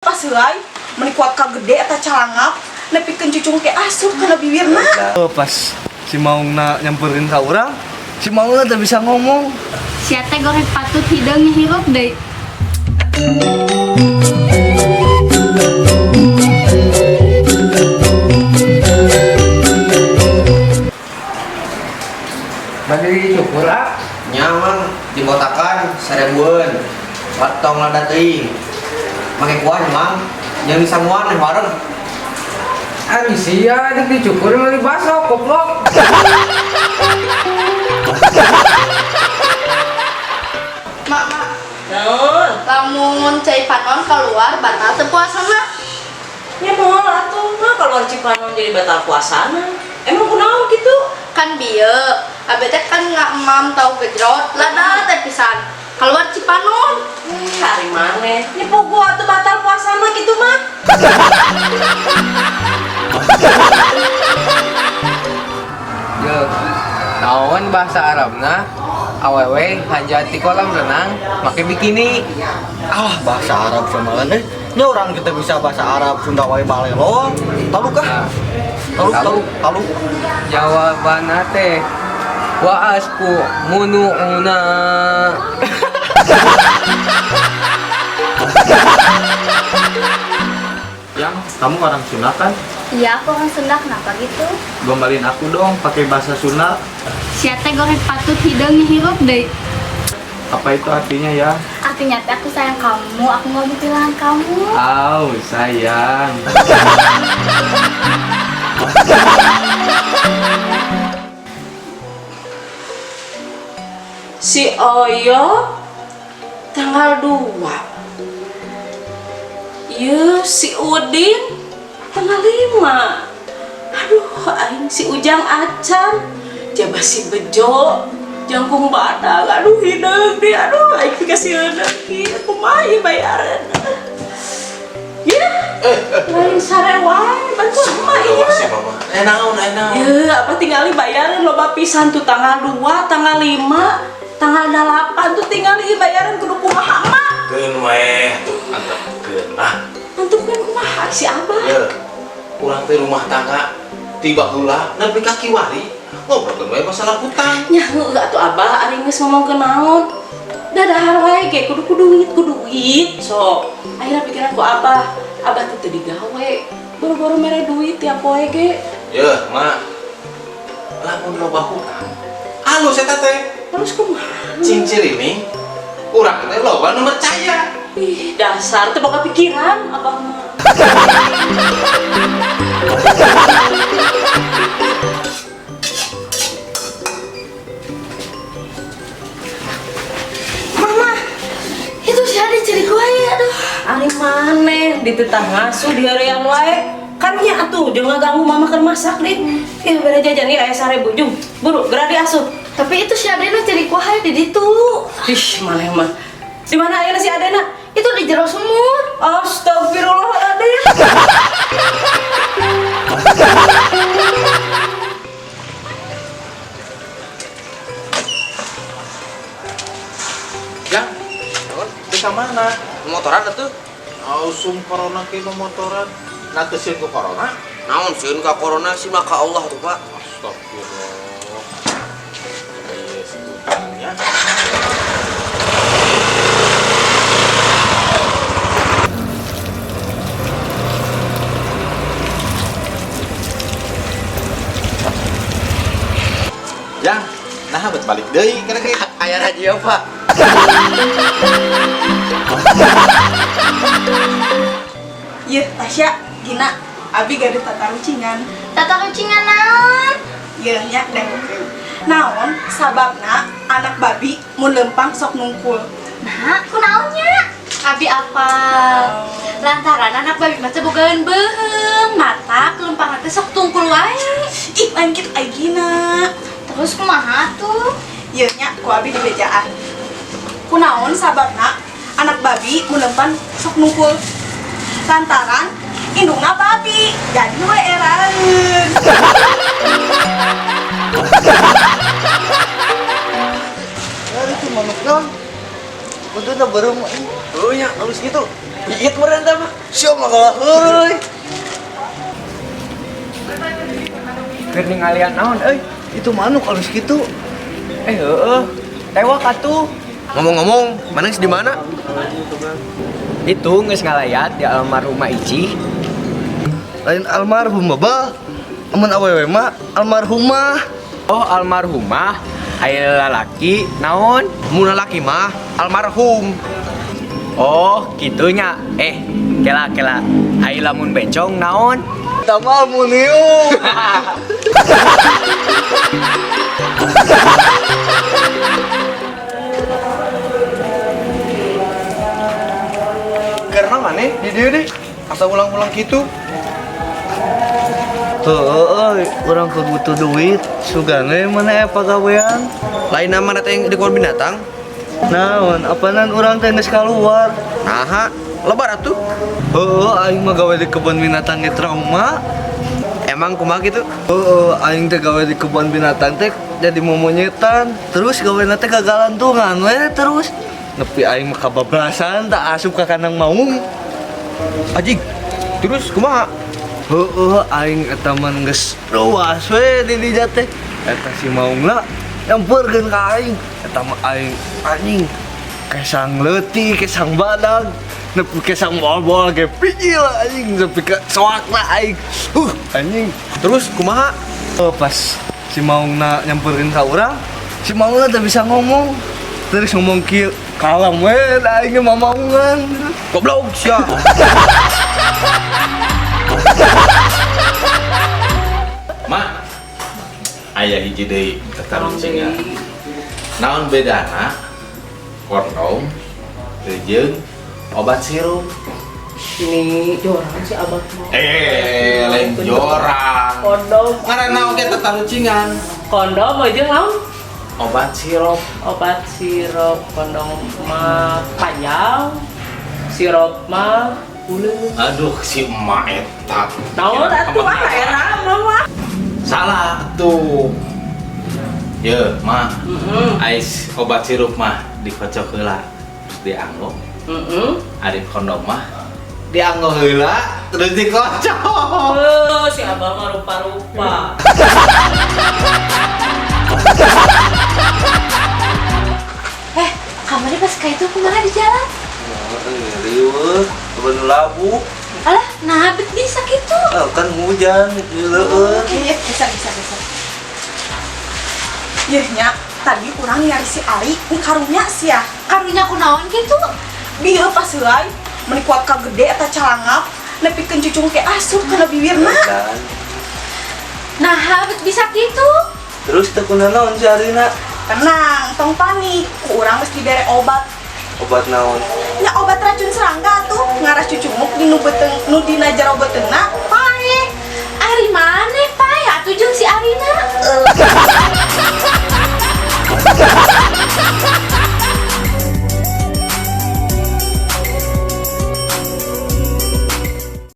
Pas heulai meuni kuat ka gede eta calangap nepikeun cucung ke asup kana bibirna. Oh, pas si Maungna nyamperin ka urang, si Maungna teu bisa ngomong. Sia teh goreng patut hideung hirup deui. Bade dicukur ah. Nya mang dibotakan 1000-an. Watong lada teuing. Make kuah mang. Yang disamuan nih warung. Ari sia rek dicukur meuli baso goblok. Mak, mak. Naon? Lamun cai panon keluar batal teu puasana. Ya moal atuh mah keluar Cipanon jadi batal puasana. Emang kunaon gitu? Kan bieu, abi teh kan nggak emam tau gejrot, lada teh pisan. Keluar Cipanon. Hari maneh? Nya puguh atuh batal puasana gitu mah. Yo. Naon bahasa Arabna? Awewe hajat di kolam renang make bikini. Ah, bahasa Arab sama eh. Nya orang kita bisa bahasa Arab Sunda wae balelo. Talu kah? Talu, talu, talu. Jawabanna teh wa asku munuuna. Yang kamu orang Sunda kan? Iya, aku orang Sunda, kenapa gitu? Gombalin aku dong pakai bahasa Sunda. Sia teh goreng patut hideung hirup deui. Apa itu artinya ya? Artinya teh aku sayang kamu, aku nggak mau kehilangan kamu. Au, sayang. Si Oyo tanggal 2. Iya, si Udin tanggal 5. Aduh, aing si Ujang acan. Jaba si Bejo jangkung badag. Aduh, hideung di. Aduh, aing dikasih kieu kumaha ieu bayaran. Ya, lain sare wae, bantuan emak ieu. Mama. Naon, naon. Ya, apa tinggali bayaran loba pisan tuh tanggal 2, tanggal 5, tanggal 8 tuh tinggali bayaran kudu kumaha emak. Keun weh tuh antepkeun lah. Antepkeun kumaha si Abah? Ye. Urang teh rumah tangga tiba heula nepi ka kiwari ngobrolkeun we masalah hutang. Nya heueuh atuh Abah ari geus ngomongkeun naon. Dadahar wae ge kudu ku duit, ku duit. Sok, akhirnya pikiran ku Abah, Abah teh teu digawe. Boro-boro mere duit tiap poe ge. Ye, Mak. Lamun loba hutang, alus eta teh. Terus kumaha? Cing ini urang teh loba nu percaya. Ih, dasar teu boga pikiran Abah mah. Mama, itu si Ade ceri gue ya, aduh. Ari maneh dititah ngasuh di harian wae. Kan nya atuh jeung ngaganggu mama keur masak deh. Ih, bere jajan ieu aya 1000 jung. Buru geura diasuh. Tapi itu si Ade nu ceri gue di ditu. Ih, maneh mah. Di mana ayeuna si Adena? Itu di jero sumur. Astagfirullahaladzim. Jang, teu ka mana? Motoran atuh. Ausum corona ke motoran. Nah teu sieun ku corona. Naon sieun ka corona sih maka Allah tuh, Pak. Astagfirullah. Iya, si utangnya. Jang, nah bet balik deui kana ge. Aya razia, Pak. Yeuh, Tasya, Gina, abi gaduh tatarucingan. Tata rucingan naon? Yeuh nya dangukeun. Naon sababna anak babi mun lempang sok nungkul. Nah, kunaonnya? Abi apa? Lantaran anak babi mah teh bogaeun beuheung, mata kelempang teh sok tungkul wae. Ih, lain kitu ai Gina. Terus kumaha tuh? Yeuh nya ku abi dibejaan. Kunaon sababna anak babi mun lempang sok nungkul. Lantaran indungna babi, jadi we eraeun. Ya itu manuk naon? Untuna beureum euy. Oh nya, halus gitu. Iit meureun tah mah. Siap mah kalah euy. Keur ningalian naon euy? Itu manuk halus gitu. Eh heueuh. Tewak atuh. Ngomong-ngomong, mana di mana? Itu geus ngalayat di almarhumah Ici. Lain almarhum bah. Amun awewe mah almarhumah. Oh, almarhumah aya lalaki naon? Mun lalaki mah almarhum. Oh, kitunya. Eh, kela kela. Ai lamun bencong naon? Tamal munium. Karena mana di dieu deh? Asa ulang-ulang gitu. Heueuh, urang keur butuh duit, sugane mana aya pagawean. Lain nama teh di kebun binatang. Naon, apanan urang teh geus kaluar. Naha, lebar atuh. Heueuh, aing mah gawe di kebun binatang ge trauma. Emang kumaha gitu? Heueuh, aing teh gawe di kebun binatang teh jadi momonyetan. Terus gawe teh gagalantungan we terus. Nepi aing mah kabablasan tak asup ka kandang maung. Ajig. Terus kumaha? Heueuh, aing eta mah geus ruas we di dinya teh. Eta si maungna nyamperkeun ka aing. Eta mah aing anjing kesang leutik, kesang badag, nepi kesang bol-bol ge pijil anjing nepi ka soakna aing. Anjing. Terus kumaha? Oh, pas si maungna nyamperkeun ka urang, si maungna teu bisa ngomong. Terus ngomong kieu, kalem we da aing ge mamaungan. Goblok sia. Mak, aya hiji deui tatarucingan. Naon bedana kondom jeung obat sirup? Ini jorang si abah mah. Eh, lain jorang. Kondom. Ngaranna oge tatarucingan. Kondom aja naon? Obat sirup. Obat sirup, kondom mah panjang, sirup mah buleut. Aduh, si emak eta. Naon atuh ah era mah. Salah tuh. Ye, mah. Ais obat sirup mah dikocok heula terus dianggo. Ari kondom mah dianggo heula terus dikocok. Oh, si abah mah rupa-rupa. Eh, kamarnya pas kayak itu kumaha di jalan? Riweuh, bener labu. Alah, nah bet bisa gitu. Ah, kan hujan, leueur. Iya, bisa bisa bisa. Yeuh nya, tadi urang nyari si Ari, ini karunya sia. Karunya kunaon gitu? Bieu pas heulai, meuni kuat ka gede eta calangap, nepikeun cucung ke asup kana bibirna. Kan. Nah, bet bisa gitu. Terus teu kunaon si Arina? Tenang, tong panik. Ku urang geus dibere obat. Obat naon? Nya obat racun serangga tuh, ngarah cucunguk di nu beuteung, nu dina jero beuteungna.